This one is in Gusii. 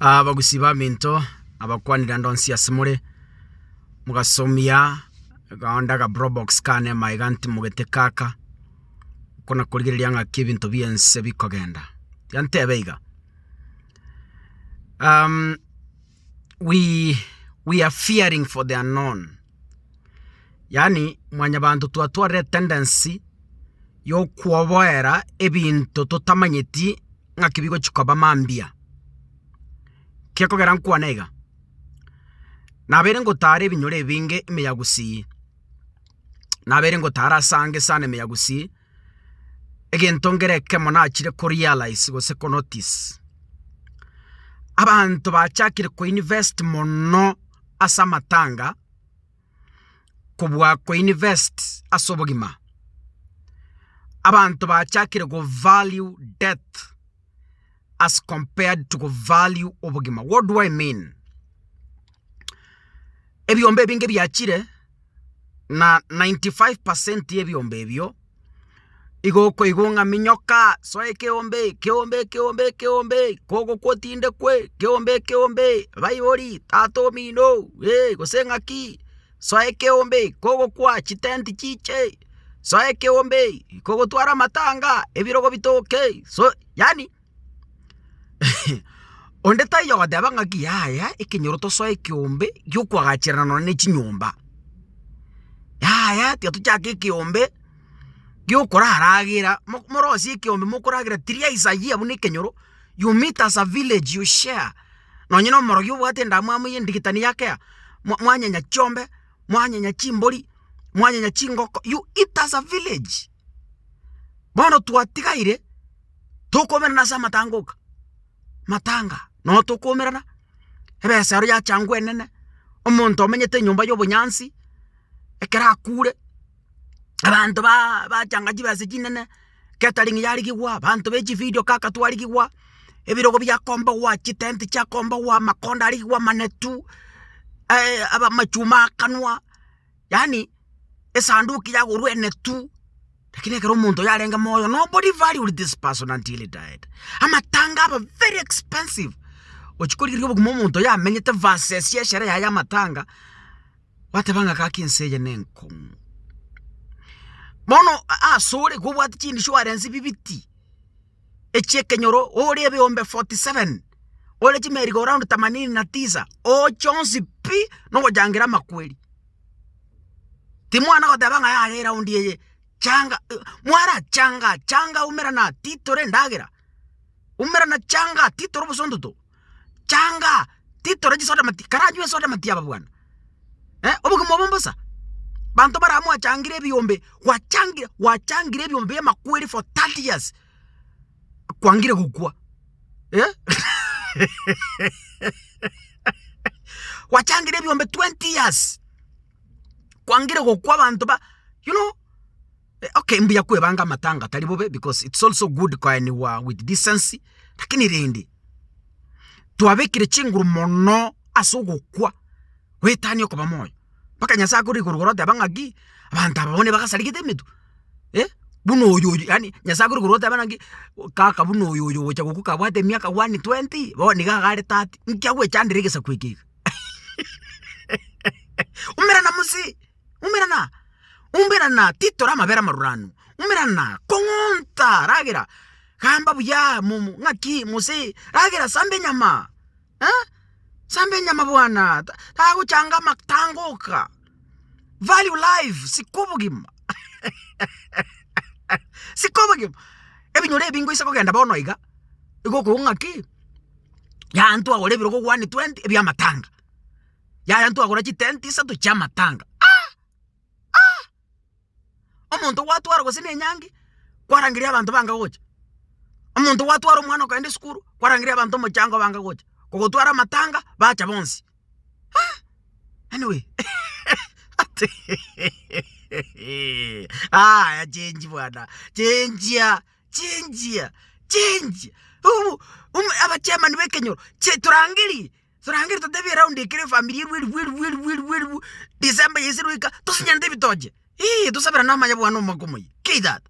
Abagusii baminto, abakwanire ande onsi ase more, mogasomia ganda ga brobox kane amaiga ntimogete kaka, kona korigereria ng'aki ebinto bi'ense bikogenda. Tiga ntebe iga, we we are fearing for the unknown, yaani mwanyabanto twatwarire etendency ya okwoboera ebinto totamanyeti ng'aki bigochia koba mambia. Gekogera nkwane iga, nabeire ngotara ebinyoro ebinge ime ya Gusii, nabeire ngotara ase ange sana ime ya Gusii, egento nkere ekemo nachire ko realize gose ko notice, abanto bachakire ko invest mono ase amatanga. kobua koinvest ase obogima. Abanto bachakire go value death as compared to go value obogima. What do I mean? Ebiombe ebinge biachire na 95 percent y'ebiombe ebio igo okoigwa ng'a minyoka soa ekeombe ekeombe ekeombe ekeombe kogokwa otindekwe ekeombe ekeombe baibori tata omino eh gose ng'aki soa ekeombe kogokwa chitenti chiche soa ekeombe kogotwara amatanga ebirogo bitoke so yaani onde taiyo ogoteba ng'aki yaya ekenyoro tosoe ekeombe giokoagacherana nonye ne chinyomba, yaya tiga tochake ekeombe giokoraragera mo morosie ekeombe mokoragera thrice a year buna ekenyoro, you meet as a village you share, nonye na omorogi obwate endamwamu ya endigitani yakea, mwa mwanyenya chiombe, mwanyenya chimbori, mwanyenya chingoko, you eat as a village. Bono twatigaire. Tokoumerana ase amatanga oka, matanga noo tokoumerana, ebesa ero yachangwa enene, omonto omenyete enyomba ya obonyansi, ekero akure, abanto ba bachanga chibesa chinene, catering yarigigwa, abanto ba echividio kaka twarigigwa, ebirogo biakombogwa, chitenti chiakombogwa, amakondo arigigwa amanetu, amachuma aakanwa, yaani esanduki yagorwa enetu. Lakini ekero omonto oyo arenge moyo, nobody valued this person until he died. Amatanga aba very expensive. Ochia korigereria obogima omonto oyo amenyete versus eshere yaye y'amatanga, gwateba ng'a gaki ense eye nenkong'u. Bono asore kobwate chiinsurance bibiti, echi'ekenyoro ore ebiombe 47, ore chimerry go round themanini na tisa, oche onsi pi, nogochangera amakweri. Timwana goteba ng'a yaya eraundi eye, changa mwarachanga changa umerana titore endagera, umerana changa titore obosontoto, changa titore chisoda mati karanywe esoda mati aba bwana eh, obogima obo mbosa. Banto bara mwachangire ebiombe, gwachangire gwachangire ebiombe bia amakweri for 30 years, kwangire gokwa eh gwachangire ebiombe 20 years. Kwangire gokwa abanto ba you know okay mbuya kwebanga amatanga tari bobe because it's also good koeniwa with decency lakini rende twabekire chinguru mono ase ogokwa goetania okoba moyo mpaka Nyasaye akore igoro igoro oteba ng'aki abanto aba bono bagasarigete emetwe eh, buna oyo oyo yaani Nyasaye akore igoro oteba ng'aki kaka buna oyo oyo ogocha gokwa kabwate emiaka one twenty bono iga iga are thirty nki agwechandera egesaku eke iga. Umerana mose, umerana, umerana, titora amabere amaruranu, umerana, kong'onta, ragera, gamba buya, momo, ng'aki, mose, ragera, samba enyama, eh, samba enyama bwana, ta tagochanga amatanga oka, value life, sika obogima, sika obogima, ebinyoro ebi ngoisa kogenda bono iga, igo okobua ng'aki. Yaya ntwagora ebirogo 120 ebi'amatanga, yaya ntwagora chitenti isato chi'amatanga ah! Ah! Omonto gwatwara gose na enyangi, kwarangeria abanto banga gocha, omonto gwatwara omwana okogenda esukuru, kwarangeria abanto omochango banga gocha, kogotwara amatanga bacha bonsi ah! Anyway aya chenji bwana, chenjia. Chenjia, chenjia, obo omo abachairman ba ekenyoro, che torangerie, torangerie totebie eround ekere efamiri erwe eribu eribu eribu eribu eribu, December yaisire goika, tosinyente ebitoche, eeh tosaberane amaya bwana omwaka omoyia, ki tata?